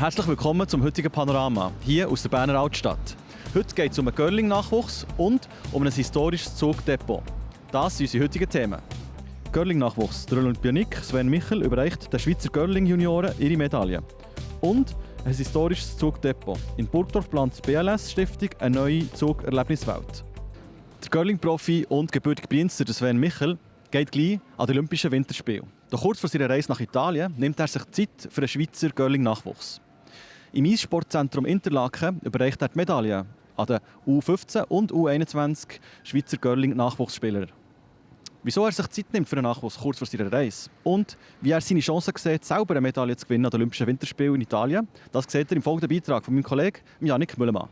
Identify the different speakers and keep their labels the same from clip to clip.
Speaker 1: Herzlich willkommen zum heutigen Panorama, hier aus der Berner Altstadt. Heute geht es um einen Curling-Nachwuchs und um ein historisches Zugdepot. Das sind unsere heutigen Themen. Curling-Nachwuchs. Der Olympionik Sven Michel überreicht den Schweizer Curling-Junioren ihre Medaille. Und ein historisches Zugdepot. In Burgdorf plant die BLS-Stiftung eine neue Zugerlebniswelt. Der Curling-Profi und gebürtige Brienzer Sven Michel geht gleich an die Olympischen Winterspiele. Doch kurz vor seiner Reise nach Italien nimmt er sich Zeit für einen Schweizer Curling-Nachwuchs. Im Eissportzentrum Interlaken überreicht er die Medaille an den U15 und U21 Schweizer Curling-Nachwuchsspieler. Wieso er sich Zeit nimmt für einen Nachwuchs kurz vor seiner Reise und wie er seine Chancen sieht, selber eine Medaille zu gewinnen an den Olympischen Winterspielen in Italien, das seht ihr im folgenden Beitrag von meinem Kollegen Jannik Müllemann.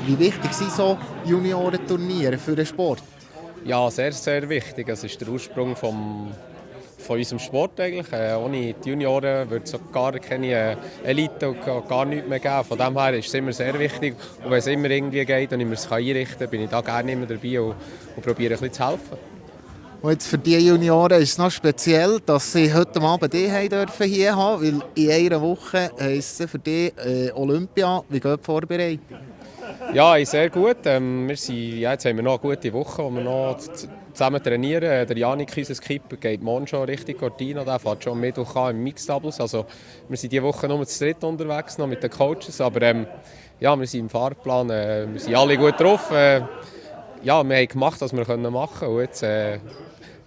Speaker 2: Wie wichtig sind so Juniorenturniere für den Sport?
Speaker 3: Ja, sehr, sehr wichtig. Das ist der Ursprung von unserem Sport eigentlich. Ohne die Junioren würde es gar keine Elite und gar nichts mehr geben. Von dem her ist es immer sehr wichtig. Und wenn es immer irgendwie geht und ich mir es einrichten kann, bin ich da gerne immer dabei und probiere ein bisschen zu helfen.
Speaker 2: Und jetzt für die Junioren ist es noch speziell, dass sie heute Abend die hier haben, weil in einer Woche heisst es für die Olympia. Wie geht die Vorbereitung?
Speaker 3: Ja, sehr gut. Jetzt haben wir noch eine gute Woche, wo wir noch zusammen trainieren. Der Janik, unser Skipper, geht morgen schon Richtung Cortina. Der fährt schon am Mittwoch an im Mixed Doubles. Also, wir sind diese Woche nur zu dritt unterwegs, noch mit den Coaches. Aber wir sind im Fahrplan, wir sind alle gut drauf. Wir haben gemacht, was wir machen können. Und jetzt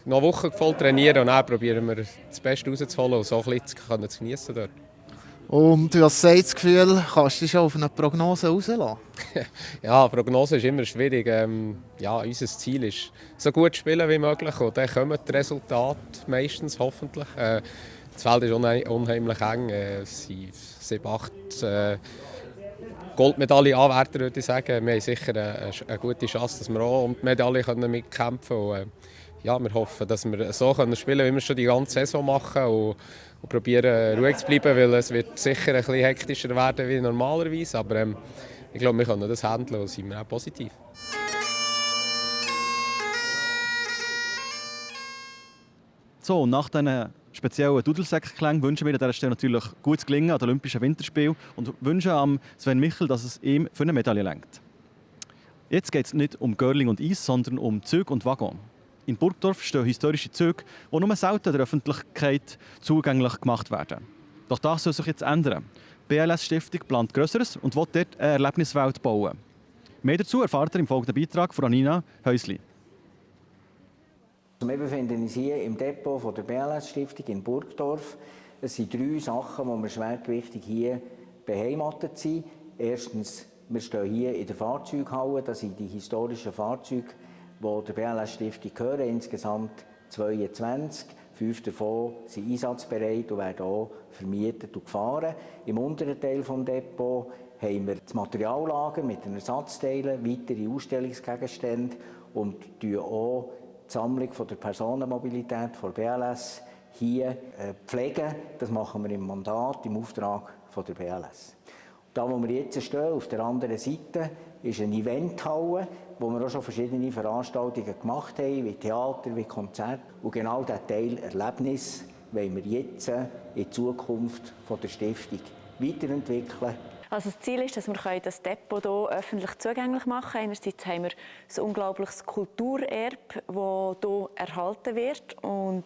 Speaker 3: noch eine Woche voll trainieren und dann probieren wir das Beste rauszuholen und so ein bisschen zu geniessen dort.
Speaker 2: Und du hast das Gefühl, kannst du dich schon auf eine Prognose rauslassen?
Speaker 3: Ja, Prognose ist immer schwierig. Unser Ziel ist, so gut zu spielen wie möglich. Und dann kommen die Resultate meistens, hoffentlich. Das Feld ist unheimlich eng. Es sind 7, 8 Goldmedaillenanwärter, würde ich sagen. Wir haben sicher eine gute Chance, dass wir auch um die Medaille mitkämpfen können. Wir hoffen, dass wir so spielen können, wie wir schon die ganze Saison machen. Und probieren ruhig zu bleiben, weil es wird sicher ein bisschen hektischer werden wie normalerweise. Aber ich glaube, wir können das handeln und sind auch positiv.
Speaker 1: So, nach diesen speziellen Dudelsäckklängen wünschen wir an dieser Stelle natürlich gutes Gelingen an den Olympischen Winterspielen und wünschen am Sven Michel, dass es ihm für eine Medaille reicht. Jetzt geht es nicht um Curling und Eis, sondern um Züge und Waggon. In Burgdorf stehen historische Züge, die nur selten der Öffentlichkeit zugänglich gemacht werden. Doch das soll sich jetzt ändern. Die BLS-Stiftung plant Grösseres und will dort eine Erlebniswelt bauen. Mehr dazu erfahrt ihr im folgenden Beitrag von Anina Häusli.
Speaker 4: Wir befinden uns hier im Depot von der BLS-Stiftung in Burgdorf. Es sind 3 Sachen, die wir schwergewichtig hier beheimatet sind. Erstens, wir stehen hier in der Fahrzeughalle. Das sind die historischen Fahrzeuge, die der BLS-Stiftung gehören, insgesamt 22. 5 davon sind einsatzbereit und werden auch vermietet und gefahren. Im unteren Teil des Depots haben wir das Materiallager mit den Ersatzteilen, weitere Ausstellungsgegenstände und auch die Sammlung von der Personenmobilität von BLS hier pflegen. Das machen wir im Mandat, im Auftrag von der BLS. Da, wo wir jetzt stehen, auf der anderen Seite, ist eine Eventhalle, wo wir auch schon verschiedene Veranstaltungen gemacht haben, wie Theater, wie Konzerte. Und genau diesen Teil Erlebnis wollen wir jetzt in Zukunft von der Stiftung weiterentwickeln.
Speaker 5: Also das Ziel ist, dass wir das Depot hier öffentlich zugänglich machen können. Einerseits haben wir ein unglaubliches Kulturerbe, das hier erhalten wird und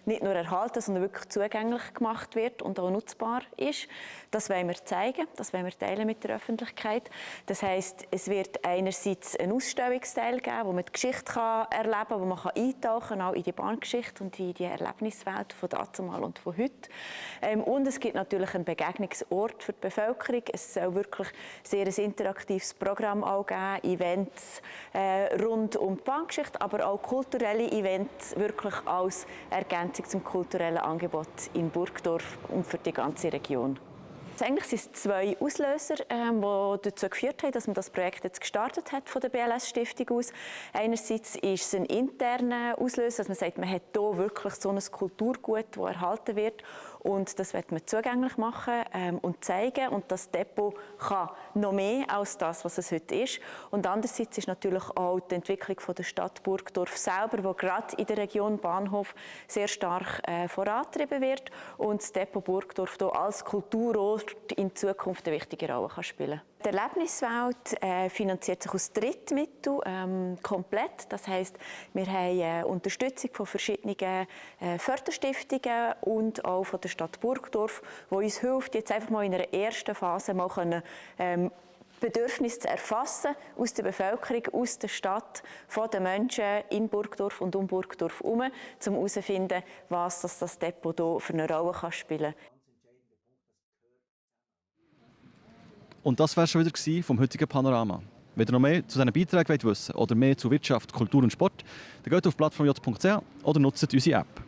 Speaker 5: nicht nur erhalten, sondern wirklich zugänglich gemacht wird und auch nutzbar ist. Das wollen wir zeigen, das wollen wir teilen mit der Öffentlichkeit. Das heisst, es wird einerseits einen Ausstellungsteil geben, wo man die Geschichte erleben kann, wo man eintauchen kann, auch in die Bahngeschichte und in die Erlebniswelt von dazumal und von heute. Und es gibt natürlich einen Begegnungsort für die Bevölkerung. Es soll wirklich sehr ein interaktives Programm auch geben, Events rund um die Bahngeschichte, aber auch kulturelle Events wirklich als Ergänzung zum kulturellen Angebot in Burgdorf und für die ganze Region. Eigentlich sind es 2 Auslöser, die dazu geführt haben, dass man das Projekt jetzt gestartet hat von der BLS-Stiftung aus. Einerseits ist es ein interner Auslöser, dass man sagt, man hat hier wirklich so ein Kulturgut, das erhalten wird. Und das wird man zugänglich machen und zeigen. Und das Depot kann noch mehr als das, was es heute ist. Und andererseits ist natürlich auch die Entwicklung von der Stadt Burgdorf selber, die gerade in der Region Bahnhof sehr stark vorangetrieben wird. Und das Depot Burgdorf hier als Kulturort in Zukunft eine wichtige Rolle kann spielen. Die Erlebniswelt finanziert sich aus Drittmitteln komplett. Das heisst, wir haben Unterstützung von verschiedenen Förderstiftungen und auch von der Stadt Burgdorf, die uns hilft, jetzt einfach mal in einer ersten Phase mal Bedürfnisse zu erfassen aus der Bevölkerung, aus der Stadt, von den Menschen in Burgdorf und um Burgdorf herum, um herauszufinden, was das Depot hier für eine Rolle spielen kann.
Speaker 1: Und das war schon wieder vom heutigen Panorama. Wenn ihr noch mehr zu diesen Beiträgen wissen wollt oder mehr zu Wirtschaft, Kultur und Sport, dann geht auf plattformj.ch oder nutzt unsere App.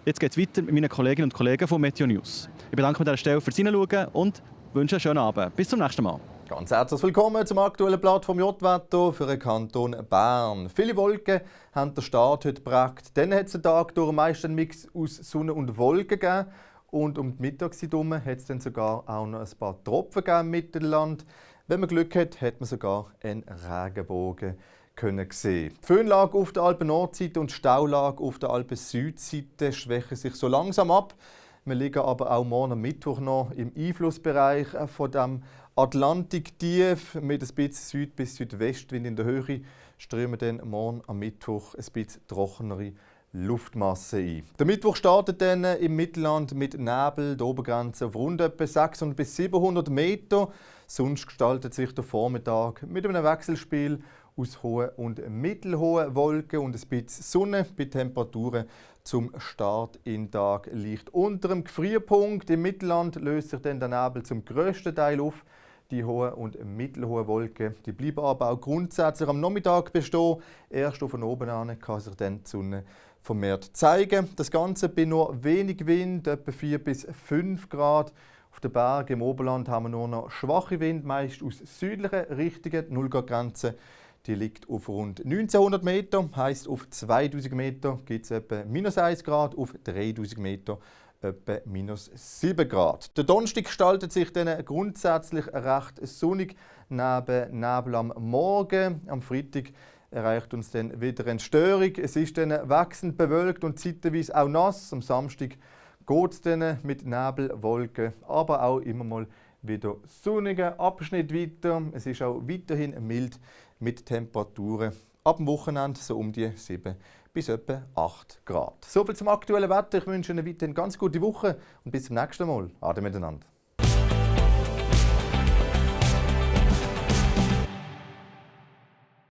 Speaker 1: Jetzt geht es weiter mit meinen Kolleginnen und Kollegen von Meteo News. Ich bedanke mich an dieser Stelle fürs Hinschauen und wünsche einen schönen Abend. Bis zum nächsten Mal.
Speaker 6: Ganz herzlich willkommen zum aktuellen Plattform J-Wetter für den Kanton Bern. Viele Wolken haben den Start heute gebracht. Dann hat es den Tag durch meist einen Mix aus Sonne und Wolken gegeben. Und um die Mittagszeit herum hat es dann sogar auch noch ein paar Tropfen im Mittelland. Wenn man Glück hat, hat man sogar einen Regenbogen sehen. Die Föhnlage auf der Alpen-Nordseite und die Staulage auf der Alpen-Südseite schwächen sich so langsam ab. Wir liegen aber auch morgen am Mittwoch noch im Einflussbereich von dem Atlantiktief mit ein bisschen Süd- bis Südwestwind in der Höhe. Strömen dann morgen am Mittwoch ein bisschen trockenere Luftmasse ein. Der Mittwoch startet dann im Mittelland mit Nebel, die Obergrenze auf rund etwa 600 bis 700 Meter. Sonst gestaltet sich der Vormittag mit einem Wechselspiel aus hohen und mittelhohen Wolken und ein bisschen Sonne bei Temperaturen zum Start in den Tag leicht unter dem Gefrierpunkt. Im Mittelland löst sich dann der Nebel zum grössten Teil auf. Die hohen und mittelhohen Wolken die bleiben aber auch grundsätzlich am Nachmittag bestehen. Erst von oben an kann sich dann die Sonne vermehrt zeigen. Das Ganze bei nur wenig Wind, etwa 4 bis 5 Grad. Auf den Bergen im Oberland haben wir nur noch schwache Wind, meist aus südlichen Richtungen. Die 0-Grad-Grenze die liegt auf rund 1900 Meter, heisst auf 2000 Meter gibt es etwa -1 Grad, auf 3000 Meter etwa -7 Grad. Der Donnerstag gestaltet sich dann grundsätzlich recht sonnig neben Nebel am Morgen. Am Freitag erreicht uns dann wieder eine Störung. Es ist dann wechselnd bewölkt und zeitweise auch nass. Am Samstag geht es dann mit Nebel, Wolken, aber auch immer mal wieder sonnigen Abschnitt weiter. Es ist auch weiterhin mild mit Temperaturen ab dem Wochenende so um die 7 bis etwa 8 Grad. Soviel zum aktuellen Wetter. Ich wünsche Ihnen weiterhin eine ganz gute Woche und bis zum nächsten Mal. Ade miteinander.